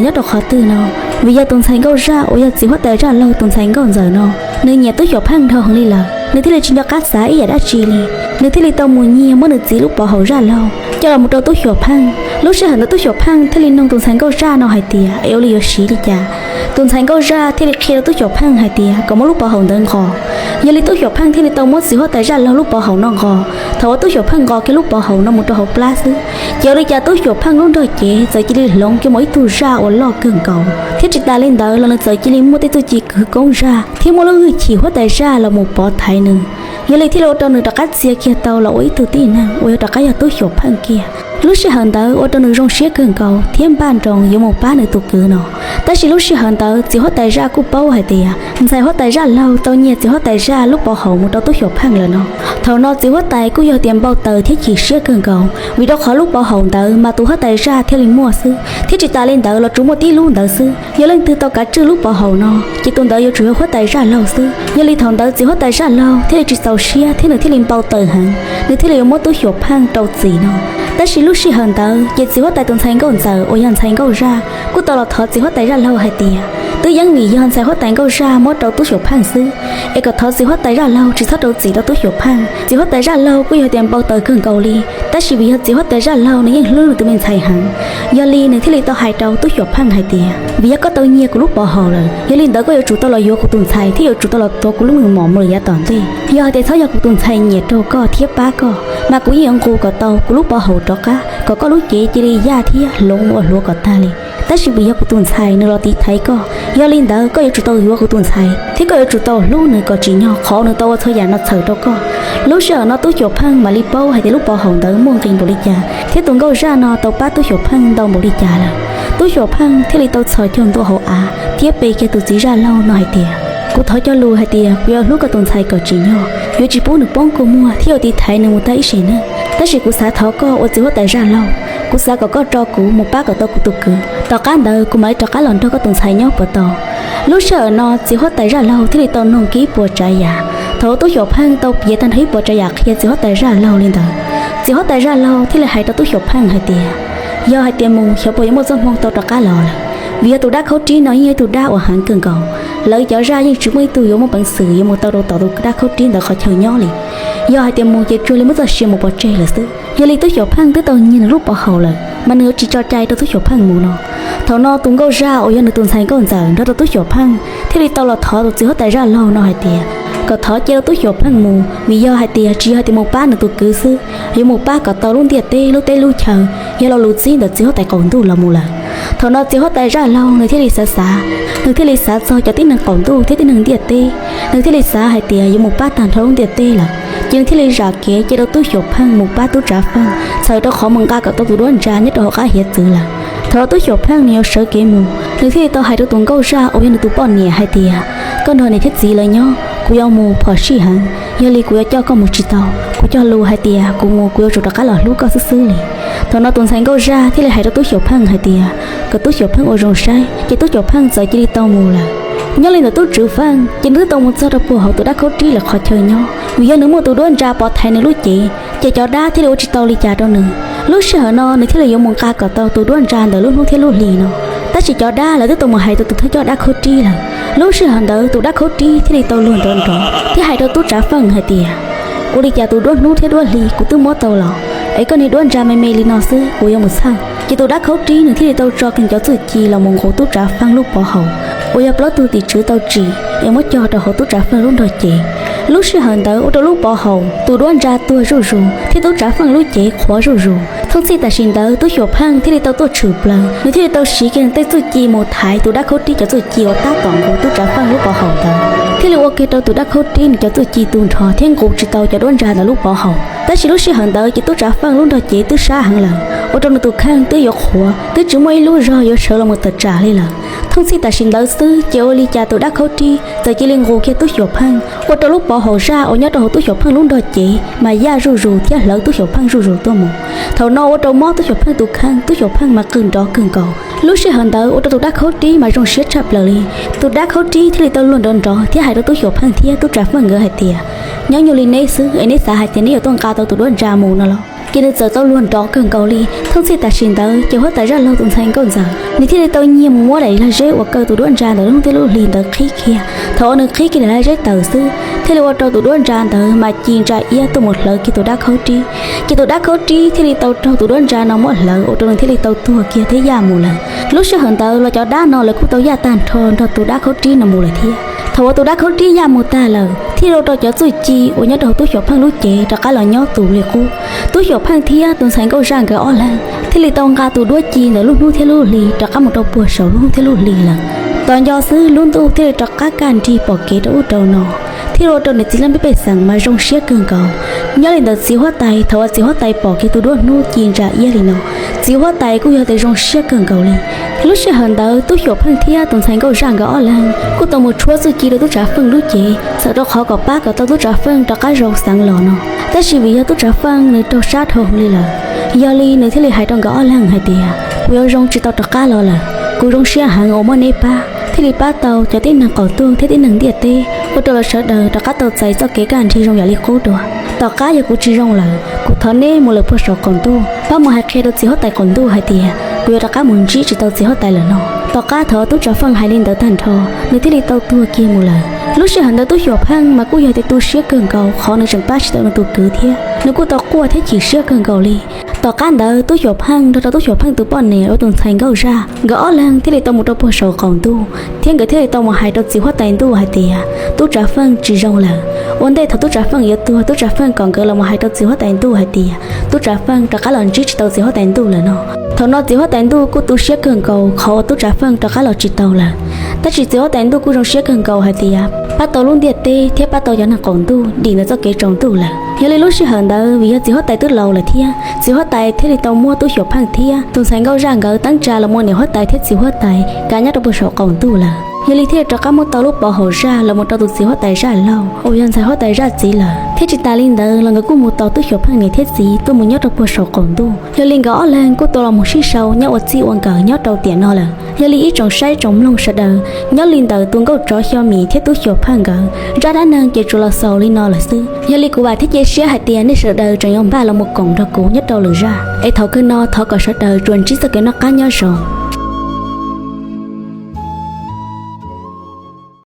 nyob rau qhov twg no. Vim yog tus ntxhais nkauj zaj uas yog txiv huab tais zaj laug tus ntxhais nkauj ntxawm no, nws nyiam tub xyuam pheej dhau heev li lawm, nws thiaj li tsis nco qab xav ib yam dab tsi li. Nws thiaj li tau mus nyiag muab nws txiv lub pov haum zaj laug coj los mus rau tub xyuam pheej. Lub sij hawm ntawd tub xyuam pheej thiaj li nug tus ntxhais nkauj zaj no hais tias es ua li yuav siv li cas. Tus ntxhais nkauj zaj thiaj li qhia rau tub xyuam pheej hais tias kom muab lub pov haum ntawd nqos. Yog li tub xyuam pheej thiaj li tau muab txiv huab tais zaj laug lub pov haum no nqos. Thaum uas tub xyuam pheej nqos kiag lub pov haum no mus rau hauv plab xwb, ces ua li cas tub xyuam pheej lub nrog cev txawm cia li hloov kiag mus ib tug zaj uas loj kawg nkaus, thiab tsis tas li ntawd los nws txawm cia li muaj tej txuj ci kwv koob zaj thiab muaj lub hwj chim huab tais zaj los mus pov thaiv nws. Yog li thiaj li ua rau nws rov qab txia kiag tau los ua ib tug tib neeg uas yog rov qab yog tub xyuam pheej kiag. Lub sij hawm ntawd ua rau nws zoo siab kawg nkaus thiab npaj nroos yuav mus pab nws tus kwv no. Tab sis lub sij hawm ntawd txiv huab tais zaj kuj paub hais tias ntxhais huab tais zaj laug tau nyiag txiv huab tais zaj lub pov haum mus rau tub xyuam pheej lawm no. Thaum no txiv huab tais kuj yog tias npau taws thiab chim siab kawg nkaus, vim rau qhov lub pov haum ntawd mas tus huab tais zaj thiaj li muaj xwb, thiab tsis tas li ntawd los tsuas muaj tib lub ntawd xwb. Yog leej twg tau kav tswj lub pov haum no, ces tus ntawd yuav tsum yog huab tais zaj laug xwb. Yog li thaum ntawd txiv huab tais zaj laug thiaj li tsis txaus siab thiab nws thiaj li npau taws heev, nws thiaj li yuav muab tub xyuam pheej rau txim no. Tab sis lub sij hawm ntawd ces txiv huab tais tus ntxhais nkauj ntxawm uas yog ntxhais nkauj zaj kuj tau los thov txiv huab tais zaj laug hais tias twb yeej vim yog ntxhais huab tais nkauj zaj muab rau tub xyuam pheej xwb, es kom thov txiv huab tais zaj laug tsis txhob rau txim rau tub xyuam pheej. Txiv huab tais zaj laug kuj yog tias npau taws kawg nkaus li, tab sis vim yog txiv huab tais zaj laug nws yeej hlub nws tus me ntxhais heev, yog li nws thiaj li tau hais rau tub xyuam pheej hais tias vim yog koj tau nyiag kuv lub pov haum lawm, yog li ntawd koj yuav tsum tau los yuav kuv tus ntxhais thiab yuav tsum tau los tuav kuv lub me mom mus lawm yav tom ntej. Yog hais tias txhob yog kuv tus ntxhais nyiam rau koj thiab pab koj, mas kuv yeej yuav nqus kom tau kuv lub pov haum rov qab kom koj lub cev cia li yaj thiab hloov ua hluav kom tag li. Tab sis vim yog kuv tus ntxhais nws los tiv thaiv koj, yog li ntawd koj yuav tsum tau yuav kuv tus ntxhais thiab koj yuav tsum tau hlub nws kom tsim nyog qhov nws tau ua txhua yam no txhawm rau koj. Lub sij hawm no tub xyuam pheej mam li paub hais tias lub pov haum ntawd muaj nqis npaum li cas thiab tus nkauj zaj no tau pab tub xyuam pheej ntau npaum li cas lawm. Tub xyuam pheej thiaj li tau txhos caug ntua hauv av thiab pe kiag tus txiv zaj laug no hais tias kuv thov cog lus hais tias kuv yuav hlub koj tus ntxhais kom tsim nyog, yuav tsis pub nws poob kua muag thiab yuav tiv thaiv nws mus tag ib sim neej. Tab sis kuv xav thov koj ua txiv huab tais zaj laug, kuv xav kom koj tso kuv mus pab kom tau kuv tus kwv, tom qab ntawd kuv mam li rov qab los nrog koj tus ntxhais nyob puas tau? Lub sij hawm no txiv huab tais zaj laug thiaj li tau noog kiag ib puas tsav yam. Thaum uas tub xyuam pheej tau piav tag nrho ib puas tsav yam qhia txiv huab tais zaj laug li ntawd, txiv huab tais zaj laug thiaj li hais rau tub xyuam pheej hais tias yog hais tias mus xyov puas yuav muaj txoj hmoo tau rov qab los lawm, vim yog tus dab khaub rib no yeej yog ib tug dab uas heev kawg nkaus. Lawv cov zaj yeej tsis muaj ib tug yuav muaj peev xwm yuav mus tau rau tom tus dab khaub rib ntawd qhov chaw nyob li. Yog hais tias mus ces tsuas li muab txoj sia mus pov tseg lawm xwb. Yog li tub xyuam pheej twb tau nyiag nws lub pov haum lawm, mas nws yuav tsis tso cai rau tub xyuam pheej mus no. Thaum no tus nkauj zaj uas yog nws tus ntxhais nkauj ntxawm nrog rau tub xyuam pheej thiaj li tau los thov tus txiv huab tais zaj laug no hais tias kom thov cia rau tub xyuam pheej mus, vim yog hais tias tsis yog hais tias mus pab nws tus kwv xwb, yuav mus pab kom tau lub ntiaj teb lub teb lub chaw yog lo lus txib ntawm txiv huab tais qaum ntuj los mus lawm. Thaum no txiv huab tais zaj laug nws thiaj li xav xav, nws thiaj li xav txog cov tib neeg qaum ntuj thiab tib neeg ntiaj teb, nws thiaj li xav hais tias yuav mus pab tag nrho lub ntiaj teb lawm, ces nws thiaj li zam kev cia rau tub xyuam pheej mus pab tub tsav feej txhawm rau qhov mus nqa kom tau tus duab ntsa nyob rau hauv qab hiav txwv lawm. Thaum no tub xyuam pheej nws yuav sawv kev mus, nws thiaj li tau hais rau tus nkauj zaj uas yog nws tus poj niam hais tias koj nrog niam thiab txiv lawv nyob, kuv yuav mus phom sij heev, yog li kuv yuav coj koj mus tsis tau. Kuv cog lus hais tias kuv mus kuv yuav tsum rov qab los hlub koj xwb xwb li. Thaum no tus ntxhais nkauj zaj thiaj li hais rau tub xyuam pheej hais tias kom tub xyuam pheej ua zoo saib, ces tub xyuam pheej txawm cia li tau mus lawm. Nyob li ntawm tub tsav feej ces nws twb tau mus txog rau puag hauv tus dab khaub rib lawv qhov chaw nyob, vim yog nws muaj tus duab ntsa pov thaiv nws lub cev, ces cov dab thiaj li ua tsis tau li cas rau nws. Lub sij hawm no nws thiaj li yuav mus nqa kom tau tus duab ntsa ntawm lub hnub thiab lub hli no. Tab sis cov dab lawv twb tau mus hais rau tus thawj coj dab khaub rib lawm. Lub sij hawm ntawd tus dab khaub rib thiaj li tau luag nrov nrov thiab hais rau tub tsav feej hais tias ua li cas tus duab hnub thiab duab hli kuv twb muab tau los, es koj niag duab ntsa me me li no xwb kuv yuav mus txhawj. Ces tus dab khaub rib nws thiaj li tau tso kiag cov txuj ci los mus nqus tub tsav feej lub pov haum uas yog plaub tug tim tswv tau tsim es muab cog rau hauv tub tsav feej lub nrog cev. Lub sij hawm ntawd ua rau lub pov haum tus duab ntsa tuag zuj zus thiab tub tsav feej lub cev qhuav zuj zus. Thooj txhij tam sim ntawd tub xyuam pheej thiaj li tau tuaj tshwm plaws, nws thiaj li tau siv kiag nws tej txuj ci mus thaiv tus dab khaub rib cov txuj ci uas tab tom nqus tub tsav feej lub pov haum ntawd, thiaj li ua kiag rau tus dab khaub rib nws cov txuj ci tu nrho thiab nqus tsis tau cov duab ntsa ntawm lub pov haum. Tab sis lub sij hawm ntawd ces tub tsav feej lub nrog cev twb sab heev lawm, ua rau nws tus kheej twb yuav qhuav, twb tsis muaj ib lub zog yuav sawv los mus tawm tsam li lawm. Thooj txhij tam sim ntawd xwb ces ua li cas tus dab khaub rib txawm cia li nqus kiag tub xyuam pheej, ua rau lub pov haum zaj uas nyob rau hauv tub xyuam pheej lub nrog cev mas yaj zuj zus thiab hlawv tub xyuam pheej zuj zus tuaj mus. Thaum no ua rau mob tub xyuam pheej tus kheej, tub xyuam pheej mas qw nrov kawg nkaus. Lub sij hawm ntawd ua rau tus dab khaub rib mas zoo siab tshaj plaws li. Tus dab khaub rib thiaj li tau luag nrov nrov thiab hais rau tub xyuam pheej thiab tub tsav feej nkawd hais tias nyob nyuaj li neb xwb es neb xav hais tias neb yuav tuaj nqa tau tus duab ntsa mus no los? Ces nws txawm tau luag nrov kawg nkaus li. Thooj txhij tam sim ntawd ces huab tais zaj laug tus ntxhais nkauj ntxawm nws thiaj li tau nyiag muab daim lag zeb uas kaw tus duab ntsa ntawm lub hnub thiab lub hli ntawd qhib kiag. Thaum uas nws qhib kiag daim lag zeb tawm xwb, thiaj li ua rau tus duab ntsa ntawd mas ci ntsa iab tuaj mus hlawv kiag tus dab khaub rib. Ces tus dab khaub rib thiaj li tau raug tus duab ntsa no muab hlawv ua rau nws thiaj li tau tuag kiag thiab yaj mus lawm. Lub sij hawm ntawd los cov dab no lawv kuj tau yaj tag nrho nrog tus dab khaub rib no mus lawm thiab. Thaum uas tus dab khaub rib yaj mus tag lawm thiaj li ua rau cov txuj ci uas nyob rau hauv tub xyuam pheej lub cev rov qab los nyob tus li qub. Tub xyuam pheej thiab tus ntxhais nkauj zaj nkawd ob leeg thiaj li tau nqa tus duab ci ntawm lub hnub thiab lub hli rov qab mus rau puag saum lub hnub thiab lub hli lawm. Tos nco xwb lub ntuj thiaj li rov qab kaj nrig pom kev rau ub rau no, thiaj li ua rau niam txiv laj mej pej xeem mas zoo siab kawg nkaus. Nyob li ntawd txiv huab tais, thaum uas txiv huab tais pom kiag tus duab hnub ci ntsa iab li no, txiv huab tais kuj yog tias zoo siab kawg nkaus li. Lub sij hawm ntawd tub xyuam pheej thiab tus ntxhais nkauj zaj nkawd ob leeg kuj tau mus tshuab txuj ci rau tub tsav feej lub cev, txhawm rau qhov kom pab kom tau tub tsav feej rov qab zoo xeev los no. Tab sis vim yog tub tsav feej nws raug sab dhau li lawm, yog li nws thiaj li hais rau nkawd ob leeg hais tias, kuv yuav zoo tsis tau rov qab los lawm. Kuv zoo siab heev uas muaj neb pab, thiaj li pab tau cov tib neeg qaum ntuj thiab tib neeg ntiaj teb, ua rau lawv sawv daws rov qab tau txais txoj kev kaj nrig zoo yam li qub dua. Tom qab yog kuv tsis zoo lawm, kuv thov neb mus lawm puag saum qaum ntuj, pab mus hais qhia rau txiv huab tais qaum ntuj hais tias kuv yuav rov qab mus ntsib tsis tau txiv huab tais lawm no. Tom qab thaum tub tsav feej hais li ntawd tag nrho, nws thiaj li tau tuag kiag mus lawm. Lub sij hawm ntawd tub xyuam pheej mas kuj yog tias tu siab kawg nkaus qhov nws tseem pab tsis tau nws tus kwv thiab. Nws kuj tau quaj thiab chim siab kawg nkaus li. Tom qab ntawd tub xyuam pheej nrog rau tub xyuam pheej tus poj niam uas tus ntxhais nkauj zaj, nkawd ob leeg thiaj li tau mus rau puag saum qaum ntuj, thiab nkawd thiaj li tau mus hais rau txiv huab tais ntuj hais tias tub tsav feej tsis zoo lawm. Ua ntej thaum tub tsav feej yuav tuag, tub tsav feej kom nkawd los mus hais rau txiv huab tais ntuj hais tias tub tsav feej rov qab los ntsib tsis tau txiv huab tais ntuj lawm no. Thaum no txiv huab tais ntuj kuj tu siab kawg nkaus qhov uas tub tsav feej rov qab los tsis tau lawm. Tab sis txiv huab tais ntuj kuj zoo siab kawg nkaus hais tias pab tau lub ntiaj teb thiab pab tau cov neeg qaum ntuj dim ntawm txoj kev tsaus ntuj lawm. Yog li lub sij hawm ntawd vim yog txiv huab tais twb laus lawm thiab, txiv huab tais thiaj li tau muab tub xyuam pheej thiab tus ntxhais nkauj zaj nkawd teeb tsa los mus niam huab tais thiab txiv huab tais kav nyob rau puag saum qaum ntuj lawm. Yog li thiaj li rov qab muab tau lub pov haum zaj los mus rau tus txiv huab tais zaj laug uas yog ntxhais huab tais zaj txiv lawm. Thiab tsis tas li ntawd los nkawd kuj mus tos tub xyuam pheej niam thiab txiv tuaj mus nyob rau puag saum qaum ntuj. Yog li nkawd ob leeg kuj tau los mus sib sau nyob ua txij ua nkawm nyob rau tiam no lawm. Yog li ib tsoom saib tsoom mloog sawv daws, nyob li ntawm tus nkauj tsov Xyo Mim thiab tub xyuam pheej nkawd zaj dab neeg ces tsuas los xaus li no lawm xwb. Yog li kuv vam thiab cia siab hais tias nej sawv daws tseem yuav npaj los mus koom nrog kuv nyob rau lwm zaj, es thaum kawg no thov kom sawv daws tsuas ntsib txoj kev noj qab nyob zoo.